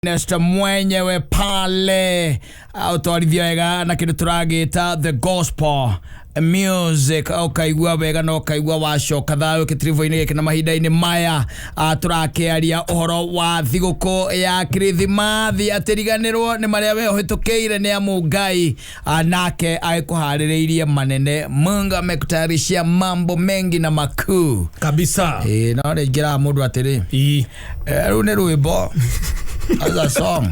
Finest mwenyewe pale ũtwarithia wega na kĩndũ tũragĩta the gospel music. Ũkaigua wega na ũkaigua wacoka thayũ kĩtiribo-inĩ gĩkĩ na mahinda-inĩ maya tũrakĩaria ũhoro wa thigũkũ ya Kirithimathi, atĩriganĩrwo nĩ marĩa we ũhĩtũkĩire nĩ amu Ngai nake agĩkũharĩrĩirie manene. Mungu amekutayarishia mambo mengi na makuu kabisa. Ĩĩ, no rĩingĩraga mũndũ atĩrĩ, rĩu nĩ rwĩmbo. That's a song.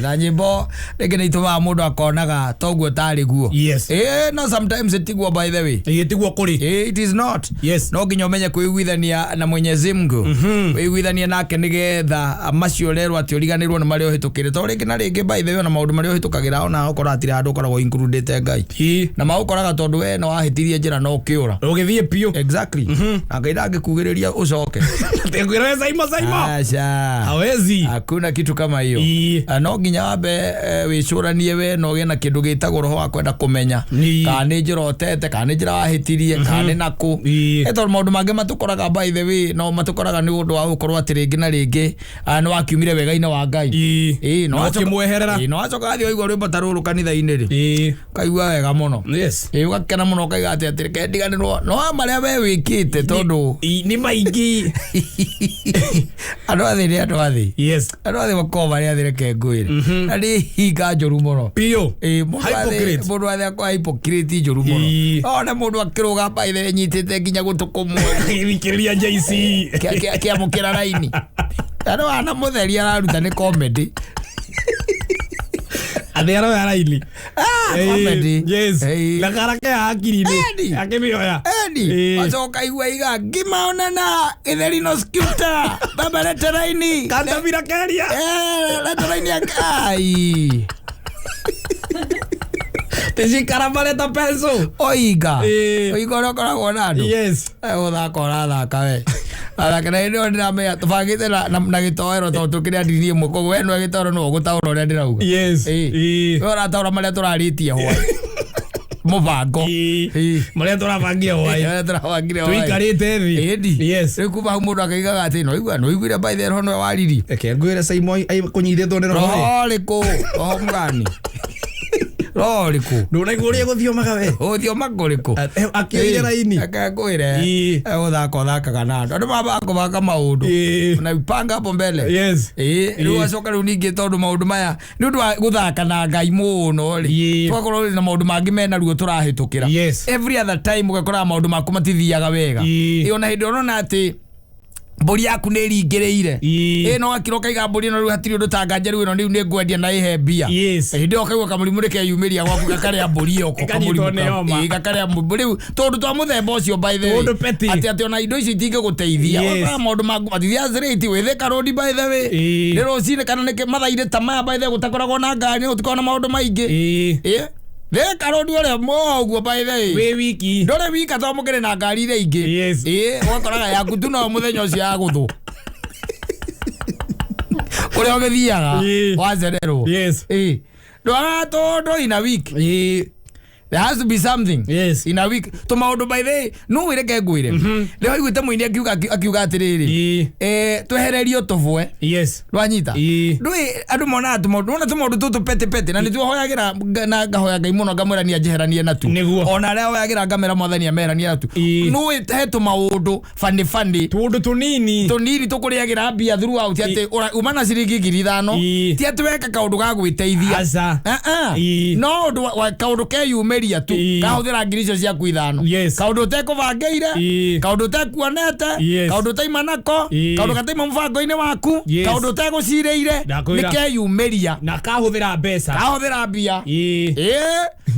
Na nyĩmbo rĩngĩ nĩ itũmaga mũndũ akonaga toguo tarĩ guo. No sometimes itiguo, by the way. Tiguo kũrĩ. It is not. No nginya ũmenye kwĩiguithania na Mwenyezi Mungu, wĩiguithanie nake nĩgetha macio ũrerwo atĩ ũriganĩrwo nĩ marĩa ũhĩtũkĩre, tondũ rĩngĩ na rĩngĩ, by the way, ona maũndũ marĩa ũhĩtũkagĩra, ona okorwo hatirĩ handũ ũkoragwo includĩte Ngai na maũkoraga tondũ we no wahĩtirie njĩra na ũkĩũra. Ũgĩthiĩ biũ. Exactly, na Ngai ndangĩkugĩrĩria ũcoke. Ngwĩra Saimo, Saimo. Aca. Hawezi. Hakuna kitu kama hiyo. No nginya wambe wĩcũranie we na ũgĩe na kĩndũ gĩtagwo roho wa kwenda kũmenya kana nĩ njĩra ũtete, kana nĩ njĩra wahĩtirie, kana nĩ nakũ. Tondũ maũndũ mangĩ matũkoraga, by the way, no matũkoraga nĩ ũndũ wa gũkorwo atĩ rĩngĩ na rĩngĩ nĩ wakiumire wega-inĩ wa Ngai. Na ũkĩmweherera. Na wacoka wathiĩ waigua rwĩmbo ta rũrũ kanitha-inĩ rĩ, ũkaigua wega mũno. Ũgakena mũno, ũkaiga atĩ reke ndiganĩrwo no marĩa we wĩkĩte, tondũ Nĩ maingĩ. Andũ a thĩ nĩ andũ a thĩ. Andũ a thĩ makoragwo marĩ athĩ, reke ngwĩre, na nĩ hinga njũru mũno. Mũndũ wa thĩ- Hypocrite. Mũndũ wa thĩ akoragwo hypocrite njũru mũno. One mũndũ akĩrũga baithe nyitĩte nginya gũtũ kũmwe. Thikĩrĩria JC. Kĩamũkĩra raini andũ ana mũtheri araruta nĩ comedy. Athĩ aroya raini. Comedy. Na karake hakiri-inĩ. Eni. Akĩmĩoya. Eni. Wacoka igua iga ngima onana gĩtheri no scooter baba, leta raini. Kandabira keria. Leta raini ai. Tĩcikara mareta pencil. Oiga. Oiga ũrĩa ũkoragwo na andũ. Gũthaka ũrathaka we athaka na hĩndĩ ĩyo ndĩramenya tũbangĩte na gĩtoero tondũ tũkĩrĩ andini ĩmwe, koguo we nĩwe gĩtoero, nĩwe ũgũtaũra ũrĩa ndĩrauga. We ũrataũra marĩa tũrarĩtie hwaĩ mũbango. Marĩa tũrabangia hwaĩ. Marĩa tũrabangire hwaĩ. Tũikarĩte thĩ. Ĩni. Rĩu kuma hau mũndũ akaigaga atĩ no iguire by the roho nĩwe waririe. Reke ngwĩre Saimo kũnyitĩtwo nĩ roho. Roho rĩkũ? Roho mũgani? Roho rĩkũ? Ndũnaigua ũrĩa gũthiomaga we. Ũthioma kũrĩkũ? Akĩoire raini. Reke ngwĩre, gũthaka ũthakaga na andũ mambaga kũbanga maũndũ na ipanga hapo mbele. Rĩu acoka rĩu ningĩ tondũ maũndũ maya nĩ ũndũ wa gũthaka na Ngai mũno rĩ, tũgakorwo na maũndũ mangĩ mena ruo tũrahĩtũkĩra. Every other time ũgakoraga maũndũ maku matithiaga wega. Ona hĩndĩ ũrona atĩ mbũri yaku nĩ ĩringĩrĩire, no gakira ũkaiga mbũri ĩno rĩu hatirĩ ũndũ tanganja, rĩu ĩno rĩu nĩ ngwendia na ĩhe mbia. Hĩndĩ ĩyo ũkaigua kamũrimũ nĩ keyumĩria gwaku gakarĩa mbũri ĩyo ko. Ĩkanyitwo Kamũrimũ nĩ homa. Gakarĩa mbũri rĩu tũndũ twa mũthemba ũcio, by the way. Tũndũ petty. Atĩ ona indo icio itingĩgũteithia. Ũgakora maũndũ maku matithiaga straight wĩ Thika Road, by the way. Nĩ rũcinĩ kana nĩ mathaa-inĩ ta maya, by the way, gũtakoragwo na ngari, gũtikoragwo na maũndũ maingĩ. Thika Road ũrĩa ũguo, by the way. Wĩ wiki. Ndũrĩ wika tondũ mũkĩrĩ na ngari iria ingĩ. Ũgakoraga yaku tu no mũthenya ũcio yagũthwo kũrĩa ũgĩthiaga wacererwo. Ndwagaga tũndũ in a week. There has to be something in a week, tũmaũndũ, by the way. No wĩre ke ngwĩre rĩo aiguĩte mũini akiuga atĩrĩrĩ, twehererio tũbwe. Rwanyita. Ndũĩ andũ monaga tũmaũndũ, wona tũmaũndũ tũtũ petty petty, na nĩtuo hoyagĩra na ngahoya Ngai mũno ngamwĩra niĩ anjeheranie natu. Ona arĩa hoyagĩra ngamera Mwathani ameheranie natu. Nũĩ he tũmaũndũ funny funny. Tũndũ tũnini. Tũnini tũkũrĩagĩra mbia throughout, atĩ uma na ciringi 5,000. Ti atĩ weka kaũndũ ga gwĩteithia. Aca. Ah, ah. No ũndũ wa kaũndũ keyumĩria tu kahũthĩra ngiri icio ciaku 5. Kaũndũ ũtekũbangĩire, kaũndũ ũtekuonete, kaũndũ ũtaima nako, kaũndũ gataima mũbango-inĩ waku, kaũndũ ũtegũcirĩire, Ndakwĩra. nĩ keyumĩria. Na kahũthĩra mbeca. Kahũthĩra mbia.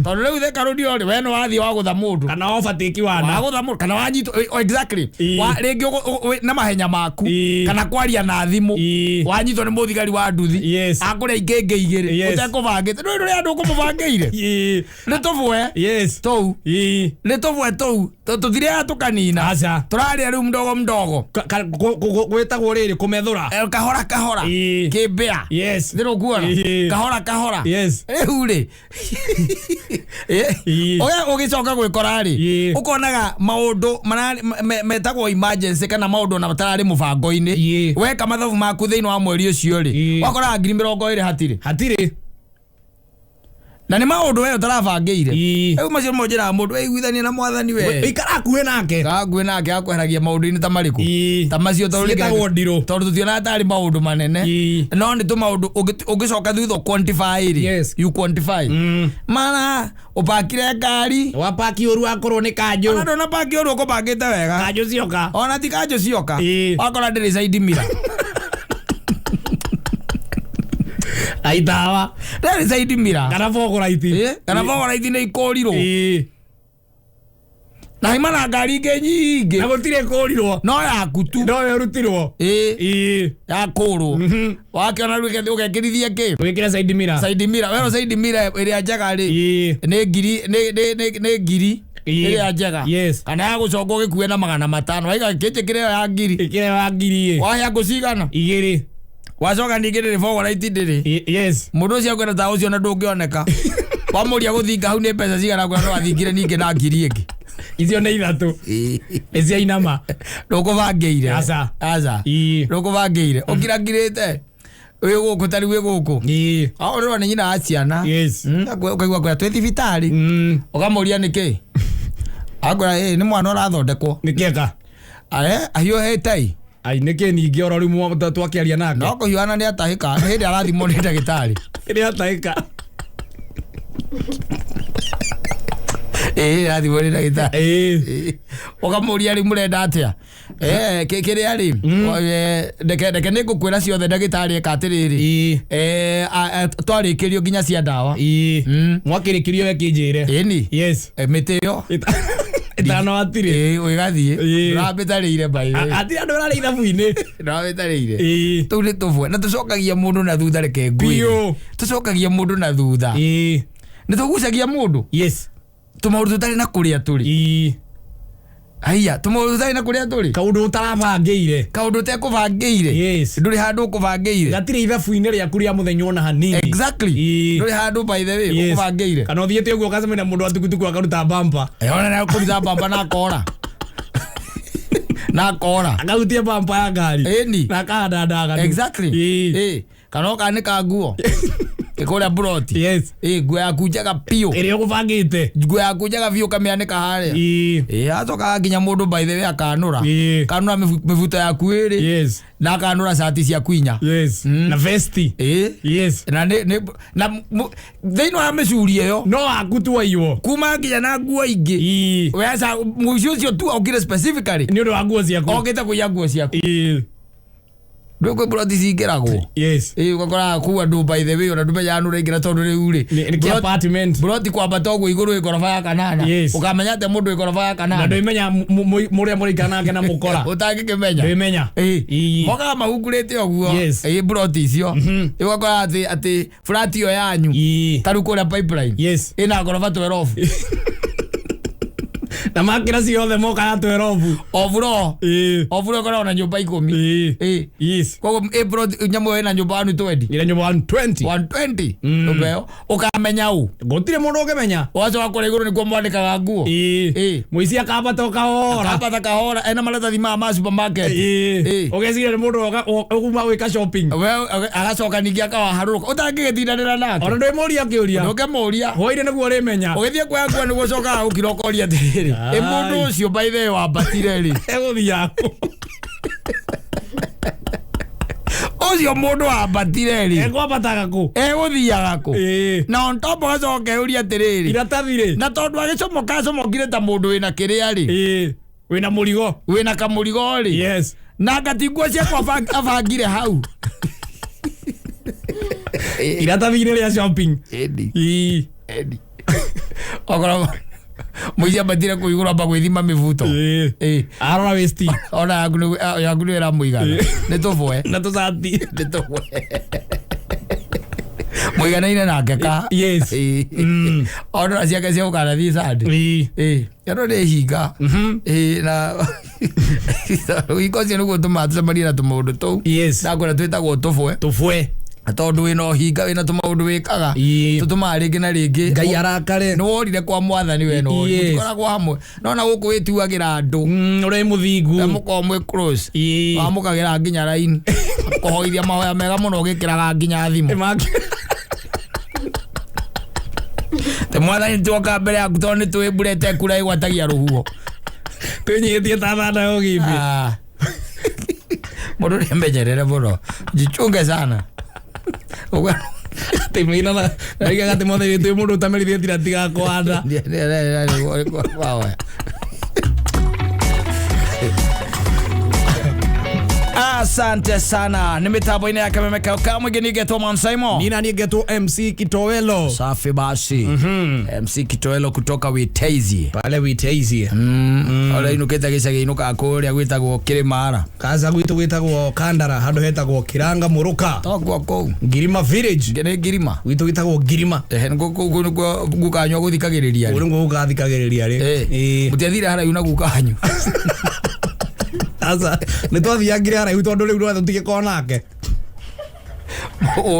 Tondũ rĩu Thika Road rĩ, we nĩ wathiĩ wagũtha mũndũ. Kana overtake wana. Wagũtha mũndũ kana wanyitwo, exactly. Rĩngĩ na mahenya maku kana kwaria na thimũ, wanyitwo nĩ mũthigari wa nduthi. Akũrĩa ingĩngĩ 2 ũtekũbangĩte. Ndũĩ rũrĩa andũ ũkũmũbangĩire. Nĩ tũbwe tũu. Nĩ tũbwe tũu. Tũtirĩaga tũkanina. Aca. Tũrarĩa rĩu mdogo mdogo. Gwĩtagwo rĩrĩ kũmethũra. Kahora kahora. Kĩmbĩa. Ndĩrũkuona. Kahora kahora. Rĩu rĩ, Ii. Ũgĩcoka gwĩkora rĩ, Ii. ũkonaga maũndũ metagwo emergency kana maũndũ ona matararĩ mũbango-inĩ. Ii. Weka mathabu maku thĩinĩ wa mweri ũcio rĩ, Ii. wakoraga 20,000 hatirĩ. Hatirĩ. Na nĩ maũndũ we ũtarabangĩire. Ii. Rĩu macio nĩmo njĩraga mũndũ ĩiguithanie na mwathani we. Ikara hakuhĩ nake. Hakuhĩ nake akweheragia maũndũ-inĩ ta marĩkũ? Ii. Ta macio tondũ Ciĩtagwo ndirũ. tondũ tũtionaga tarĩ maũndũ manene. Ii. No nĩ tũmaũndũ ũngĩcoka thutha quantify rĩ. Yes. You quantify. Mara ũpakire ngari. Wapaki ũru akorwo nĩ kanjũ. Ona ndũnapaki ũru ũkũbangĩte wega. Kanjũ cioka. Ona ti kanjũ cioka. Ii. Wakora ndĩrĩ side mirror. Aitawa. Ndĩrĩ side mirror. Kana bogoraiti. Kana bogoraiti nĩ ikũrirwo. Ii. Na haima na ngari ingĩ nyingĩ. Na gũtirĩ kũrirwo. No yaku tu. Nowe ũrutirwo. Ĩĩ. Ii. Yakũrwo. Wakĩona rĩu ũgekĩrithia kĩ? Wĩkĩre side mirror. Side mirror. Wero side mirror ĩrĩa njega rĩ. Ii. Nĩ ngiri nĩ ngiri Ii. ĩrĩa njega. Yes. Kana ya gũcoka ũgĩkue na 500. Waiga kĩnjĩkĩre ĩyo ya ngiri. Ĩkĩre wa ngiri ĩ. Wahĩa ngũ cigana? Igĩrĩ. Wacoka ningĩ ndĩrĩ bogoraiti ndĩrĩ. Yes. Mũndũ ũcio akwenda ta ũcio na ndũngĩoneka. Wamũria gũthinga hau nĩ mbeca cigana akwĩra no athingire ningĩ na ngiri ĩngĩ. Icio nĩ ithatũ. Nĩ cia inama. Ndũkũbangĩire. Aca. Aca. Ii. Ndũkũbangĩire. Ũkirangirĩte. Wĩ gũkũ tarĩ wĩ gũkũ. Ii. Ũrĩrwo nĩ nyina wa ciana. Yes. Ũkaigua kwĩra twĩ thibitarĩ. Ũkamũria nĩkĩ? Akwĩra ĩ nĩ mwana ũrathondekwo. Nĩ kĩeka. Ahiũhĩte ĩ. Ai nĩkĩ ningĩ oro rĩu twakĩaria nake. No kũhiũhana nĩ atahĩka. Nĩ hĩndĩ arathimwo nĩ ndagĩtarĩ. Nĩ atahĩka. Ĩ arathimwo nĩ ndagĩtarĩ. Ĩĩ. Ũkamũria rĩu mũrenda atĩa? Kĩrĩa rĩ, reke nĩ ngũkwĩra ciothe ndagĩtarĩ eka atĩrĩrĩ. Ii. Twarĩkĩrio nginya cia ndawa. Ii. Mwakĩrĩkĩrio we kĩnjĩre. Ĩni. Yes. Mĩtĩ ĩyo. Ĩtano hatirĩ. Ĩĩ ũgĩgathiĩ. Ĩĩ. Ndũramĩtarĩire by the way. Hatirĩ andũ mararĩ ithabu-inĩ. Ndũramĩtarĩire. Ĩĩ. Tũu nĩ tũbwe na tũcokagia mũndũ na thutha reke ngwĩre. Biũ. Tũcokagia mũndũ na thutha. Ĩĩ. Nĩ tũgucagia mũndũ. Yes. Tũmaũndũ tũtarĩ na kũrĩa tũrĩ. Ĩĩ. Haiya, tũmaũndũ tũtarĩ na kũrĩa tũrĩ. Kaũndũ ũtarabangĩire. Kaũndũ ũtekũbangĩire. Yes. Ndũrĩ handũ ũkũbangĩire. Gatirĩ ithabu-inĩ rĩaku rĩa mũthenya ona hanini. Exactly. Ĩĩ. Ndũrĩ handũ by the way Yes. ũkũbangĩire. Kana ũthiĩte ũguo ũgacemania na mũndũ wa tukutuku akaruta bampa. Ona na kũruta bamba na akora. Na akora. Akahutia bampa ya ngari. Ĩni. Na akahanda ndaganu. Exactly. Ĩĩ. Ĩĩ. Kana ũkanĩka nguo. Ĩkũrĩa buroti. Yes. Ĩĩ nguo yaku njega biũ. Ĩrĩa ũgũbangĩte. Nguo yaku njega biũ ũkamĩanĩka harĩa. Ĩĩ. Ĩĩ acokaga nginya mũndũ by the way akanũra. Ĩĩ. Kanũra mĩbuto yaku ĩrĩ. Yes. Na akanũra cati ciaku inya. Yes. Na vesti. Ĩĩ. Yes. Na nĩ na thĩinĩ wa mĩcuri ĩyo No waku tu waiywo. kuma nginya na nguo ingĩ. Ĩĩ. Weca mũici ũcio tu okire specifically Nĩ ũndũ wa nguo ciaku. okĩte kũiya nguo ciaku. Ĩĩ. Ndũĩ kwĩ buroti cingĩragwo. Yes. Ĩĩ ũgakoraga kũu andũ by the way ona ndũmenyaga nũ ũraingĩra tondũ rĩu rĩ. Nĩ kĩ apartment. Buroti kwambata ũguo igũrũ ĩ ngoroba ya kanana. Yes. Ũkamenya atĩa mũndũ ĩ ngoroba ya Na kanana. ndũimenya mũrĩa mũraikara nake na mũkora. Ũtangĩkĩmenya. Ndũimenya. Ĩĩ. Ĩĩ. Mokaga mahungurĩte ũguo. Yes. Ĩĩ buroti icio. Rĩu ũgakora atĩ burati ĩyo yanyu. Ĩĩ. Ta rĩu kũrĩa pipeline. Yes. Ĩna ngoroba 12. Na makĩra ciothe moka ya 12. O floor. Ĩĩ. O floor ĩkoragwo na nyũmba 10. Ĩĩ. Ĩĩ. Yes. Koguo ĩ plot nyamũ ĩyo ĩna nyũmba 120. Ĩrĩa nyũmba 120. 120. Nyũmba ĩyo ũkamenya ũ. Gũtirĩ mũndũ ũngĩmenya. Ũgacoka kũrĩa igũrũ nĩkuo mwanĩkaga nguo. Ĩĩ. Ĩĩ. Mũici akambata o kahora. Akambata kahora ena maratathi maya ma supermarket. Ĩĩ. Ĩĩ. Ũgeciria nĩ mũndũ ũguma gwĩka shopping. We agacoka ningĩ akawaharũrũka ũtangĩgĩtindanĩra nake. Ona ndwĩmũria kĩũria. Ndũngĩmũria. Hwainĩ nĩguo ũrĩmenya. Ũgĩthiĩ kuoya nguo nĩguo ũcokaga gũkira ũkoria atĩrĩrĩ. Ĩ mũndũ ũcio by the way wambatire rĩ. Egũthiaga kũ? Ũcio mũndũ wambatire rĩ. Ekwambataga kũ? Egũthiaga kũ? Ĩĩ. Na on top ũgacoka ũria atĩrĩrĩ. Iratathi rĩ. Na tondũ agĩcomoka acomokire ta mũndũ wĩna kĩrĩa rĩ. Ĩĩ. Wĩna mũrigo. Wĩna kamũrigo rĩ. Yes. Na ngati nguo ciakwa abangire hau. Iratathi-inĩ rĩa shopping. Ĩni. Ĩĩ. Ĩni. Okorwo mũici ambatire kũu igũrũ amba gwĩthima mĩbuto. Ĩĩ. Ĩĩ. Arora waist. Ona yaku nĩ ĩramũigana. Nĩ tũbwe. Na tũcati. Nĩ tũbwe. Mũiganaine nake ka. Yes. Ĩĩ. Ona ciake cia gũkanathiĩ Sunday. Ĩĩ. Ĩĩ. Andũ nĩ hinga. Ĩĩ na hinga ũcio nĩguo tũmaga tũcemanie na tũmaũndũ tũu. Yes. Ndakwĩra twĩtagwo tũbwe. Tũbwe. Tondũ wĩna ũhinga, wĩna tũmaũndũ wĩkaga Ĩĩ. tũtũmaga rĩngĩ na rĩngĩ Ngai arakare. Nĩ worire kwa mwathani we no Yes. mũtikoragwo hamwe no na gũkũ wĩtuagĩra andũ Ũrĩa mũthingu. na mũkorwo mwĩ close. Ĩĩ. Wamũkagĩra nginya raini, kũhoithia mahoya mega mũno, ũgĩkĩraga nginya thimũ. Te mwathani, tuoka mbere yaku tondũ nĩ tũĩ mbura ĩtekura ĩgwatagia rũhuho. Twĩnyihĩtie ta thanda ya ũgimbi. Ah. Mũndũ nĩ menyerere mũno, jichunge sana. Atĩ mainaga maigaga atĩ mwathani twĩ mũndũ ũtamerithĩtie na tigakũhanda. Asante sana, nĩ mĩtambo-inĩ ya Kameme ka mwingĩ ningetwo Mansaimo. Nina niĩ ngetwo MC Kitowelo. Safi basi. MC Kitowelo kutoka Witaizi. Pale Witaizi. Ũrĩa inũkĩte gĩcagi inũkaga kũrĩa gwĩtagwo Kĩrĩmara. Kaza gwitũ gwĩtagwo Kandara, handũ hetagwo Kiranga Mũrũka. Tokuo kũu. Ngirima village. Nĩ Ngirima. Gwitũ gwĩtagwo Ngirima. Ehe, nĩkuo kũu nĩkuo guka wanyu agũthikagĩrĩria. Kũu nĩkuo gũkathikagĩrĩria rĩ. Ĩĩ. Mũtiathire haraihu na guka wanyu? Aca, nĩ twathiangire haraihu tondũ rĩu no tũtigĩkorwo nake.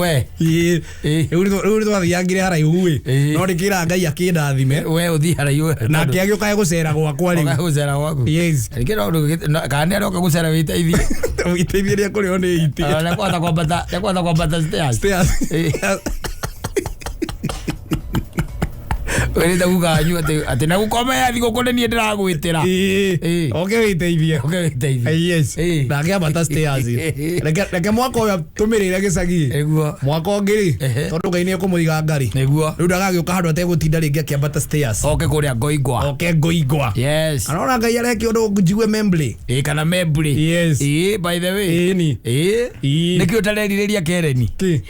We. Ĩĩ. Ĩĩ. Rĩu nĩ twathiangire haraihu ĩ. Ĩĩ. No ndĩkĩra Ngai akĩndathime. We ũthiĩ haraihu. Nake agĩũka gũcera gwakwa rĩu. Gũcera gwaku. Yes. Rĩngĩ no kana nĩ aroka gũcera wĩteithie. Wĩteithie rĩa kũrĩo nĩ iti. Nĩkwahota kwambata, nĩkwahota kwambata stairs. Stairs. Ĩĩ. Wĩrĩte guka wanyu atĩ na gũkomea thigũkũ nĩ niĩ ndĩragwĩtĩra. Ĩĩ. Ĩĩ. Oke wĩteithie. Oke wĩteithie. Yes. Ĩĩ. Na akĩambata stairs. Reke mwaka ũyũ tũmĩrĩre gĩcagi. Nĩguo. Mwaka ũngĩ rĩ, Ehe. tondũ Ngai nĩ ekũmũiga ngari. Nĩguo. Rĩu ndagagĩũka handũ ategũtinda rĩngĩ akĩambata stairs. Oke kũrĩa Ngoingwa. Oke Ngoingwa. Yes. Anaona Ngai areke ũndũ njigue Membley. Ĩĩ, kana Membley. Yes. Ĩĩ, by the way. Ĩni. Ĩĩ. Ĩĩ. Nĩkĩ ũtarerirĩria Kereni? Kĩ?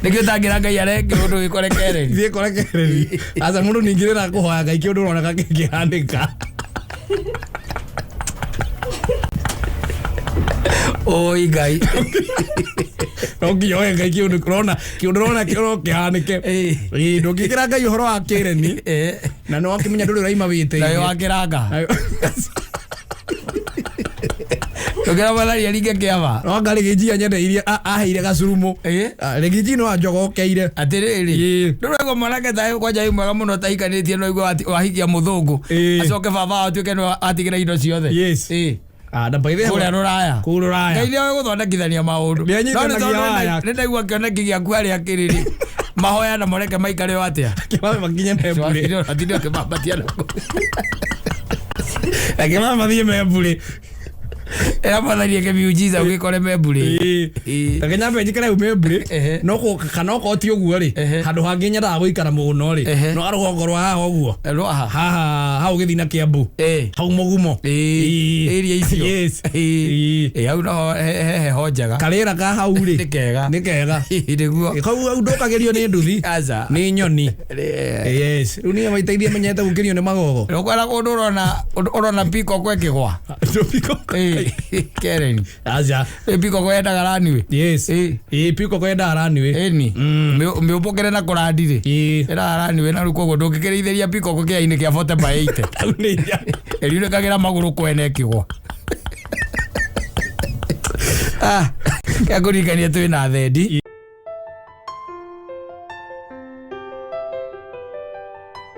Nĩkĩ ũtangĩra Ngai areke ũndũ wĩkore Kereni? Thiĩ kore Kereni. Aca, mũndũ ningĩ rĩra kũhoya Ngai kĩũndũ ũroneka kĩngĩhanĩka. Oi Ngai. No nginya oe Ngai kĩũndũ ũrona kĩũndũ ũrona kĩoro kĩhanĩke. Ĩĩ. Ĩĩ, ndũngĩkĩra Ngai ũhoro wa Kereni Ĩĩ. na nĩ wakĩmenya ndũrĩ ũraima Nawe wĩteithie. wakĩranga. Ndũkĩra mwathani aringe kĩama. No anga Rigiji anyendeirie aheire gacurumo. Ĩĩ. Ah, Rigiji no anjogokeire. Atĩrĩrĩ, Ĩĩ. ndũraigua mwanake ta kwanja wĩ mwega mũno ũtahikanĩtie, no igua wahikia mũthũngũ, Ĩĩ. acoke baba wao atuĩke nĩwe atigĩra indo ciothe. Yes. Ĩĩ. Ah, na by the way, Kũrĩa rũraya. kũu rũraya. Ngai nĩoĩ gũthondekithania maũndũ. Nĩanyitanagia No nĩ tondũ waya. nĩ ndaigua kĩoneki gĩaku harĩa kĩrĩrĩ, mahoya na moreke maikare o atĩa. Kĩmabe makinye Membley. Atinde ũkĩmambatia na kũu. Reke mabe mathiĩ Membley. Ĩra mwathani eke miujiza ũgĩkore Membley. Ĩĩ. Ĩĩ. Reke nyambe njikare hau Membley. Ehe. No kana okorwo ti ũguo rĩ, Ehe. handũ hangĩ nyendaga gũikara mũno rĩ, Ehe. no rũgongo rwa haha ũguo. Rwaha. Haha hau ũgĩthiĩ na Kiambu. Ĩĩ. Hau mũgumo. Ĩĩ. Ĩĩ. Area icio. Yes. Ĩĩ. Ĩĩ. Ĩĩ, hau noho he heho njega. Karĩra ka hau rĩ. Nĩ kega. Nĩ kega. Ĩĩ, nĩguo. Kau hau ndũkagĩrio nĩ nduthi. Aca. Nĩ nyoni. Ĩĩ. Yes. Rĩu niĩ maiteithie menyete gũkĩrio nĩ magogo. Ũkwenda kũndũ ũrona peacock ĩkĩgwa. Ndũbiko. Ĩĩ, Kereni. Aca. Ĩ, peacock yendaga runway. Yes. Ĩĩ. Ĩĩ, peacock yendaga runway. Ĩni. Mĩũmbũkĩre na kũrandi rĩ. Ĩĩ. Ĩraga runway na rĩu koguo ndũngĩkĩrĩithĩria peacock kĩainĩ kĩa 40 by 80. Hau nĩ inya. Ĩriunĩkagĩra magũrũ kwene ĩkĩgwa. Ah, kũririkania twĩ na thendi.